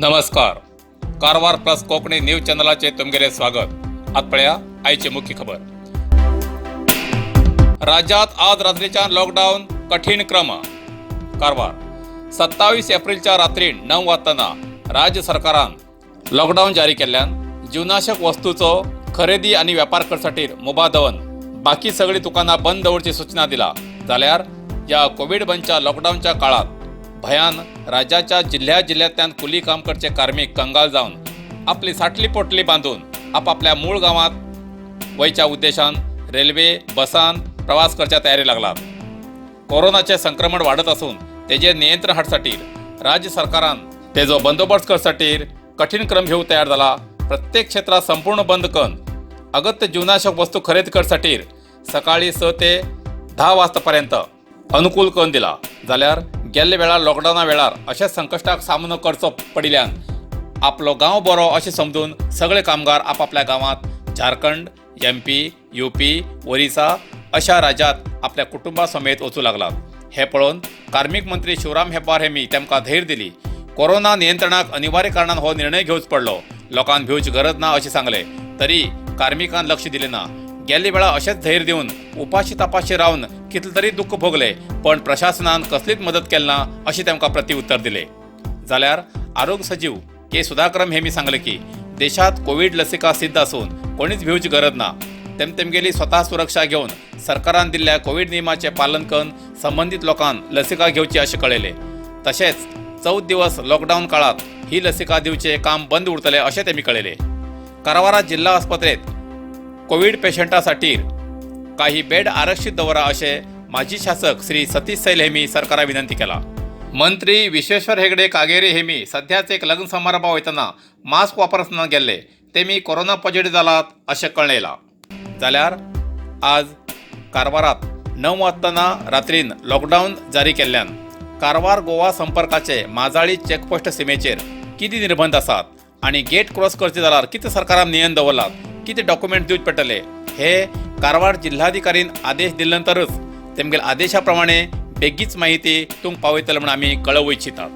नमस्कार, Karwar plus Konkani news चॅनलाचे तुमगेले स्वागत. आत पळया आयची मुख्य खबर. राज्यात आज रात्रीच्या लॉकडाऊन कठीण क्रम. कारवार, 27 एप्रिलच्या रात्री 9 वाजताना राज्य सरकारान लॉकडाऊन जारी केल्ल्यान जीवनाशक वस्तूचो खरेदी आनी व्यापार करसाठी मुबादवन बाकी सगळी दुकानां बंद दवरची सूचना दिला. जाल्यार ह्या कोवीड बंदच्या लॉकडाऊनच्या काळात भयान राज्याच्या जिल्ह्या जिल्ह्यांतल्यान कुली काम करचे कार्मिक कंगाल जावन आपली साटली पोटली बांदून आपापल्या मूळ गांवात वयच्या उद्देशान रेल्वे बसान प्रवास करच्या तयारी लागलात. कोरोनाचे संक्रमण वाढत असून तेजेर नियंत्रण हाडसाठी राज्य सरकारान तेजो बंदोबस्त करसाठी कठीण क्रम घेऊ तयार जाला. प्रत्येक क्षेत्रात संपूर्ण बंद करून अगत्य जीवनाशक वस्तू खरेदी करसाठी सकाळी 6 ते 10 वाजतापर्यंत अनुकूल करून दिला. जाल्यार गेल्ल्या वेळार लॉकडावना वेळार अशेच संकश्टाक सामनो करचो पडिल्ल्यान आपलो गांव बरो अशें समजून सगळे कामगार आपापल्या गांवांत झारखंड, एमपी, युपी, ओरिसा अशा राज्यात आपल्या कुटुंबा समेत वचूं लागलात. हे पळोवन कार्मिक मंत्री शिवराम हेब्बार हेमी तांकां धैर्य दिली. कोरोना नियंत्रणाक अनिवार्य कारणान हो निर्णय घेवचो पडलो, लोकांक भिवची गरज ना अशें सांगले. तरी कार्मिकान लक्ष दिलें ना. गेल्ले वेळा अशेंच धैर्य दिवन उपाशी तापाशी रावन कितले तरी दुःख भोगले, पण प्रशासनान कसलीच मदत केली ना अशें तांकां प्रतिउत्तर दिले. जाल्यार आरोग्य सचिव के सुधाकरम हेमी सांगले की देशात कोविड लसिका सिद्ध असून कोणीच भिवची गरज ना. तेम तेमगेली स्वतः सुरक्षा घेवन सरकारान दिल्ल्या कोविड नियमाचे पालन करून संबंधित लोकांक लसिका घेवची अशें कळयले. तशेंच 14 दिवस लॉकडाऊन काळात ही लसिका दिवचे काम बंद उरतले अशें तेमी कळयले. कारवारा जिल्हा आस्पत्रेत कोविड पेशंटासाठी काही बेड आरक्षित दवरा असे माजी शासक श्री सतीश सैल हेमी सरकारा विनंती केला. मंत्री विश्वेश्वर हेगडे कागेरी हेमी सध्याच एक लग्न समारंभा वयतना मास्क वापरतना गेल्ले, तेमी कोरोना पॉझिटिव्ह जालात अशें कळ्ळें. जाल्यार आज कारवारात 9 वाजताना रात्रीन लॉकडाऊन जारी केल्ल्यान कारवार गोवा संपर्काचे माजाळी चेकपोस्ट सिमेचेर कितें निर्बंध आसात आनी गेट क्रॉस करचे जाल्यार कितें सरकारान नियम दवरलात, कितें डॉक्युमेंट दिवचे पडटले, हे कारवार जिल्हाधिकारीन आदेश दिले नंतरच तेमगेले आदेशा प्रमाणे बेगीच माहिती तुमकां पावयतले म्हूण आमी कळोवंक इच्छितात.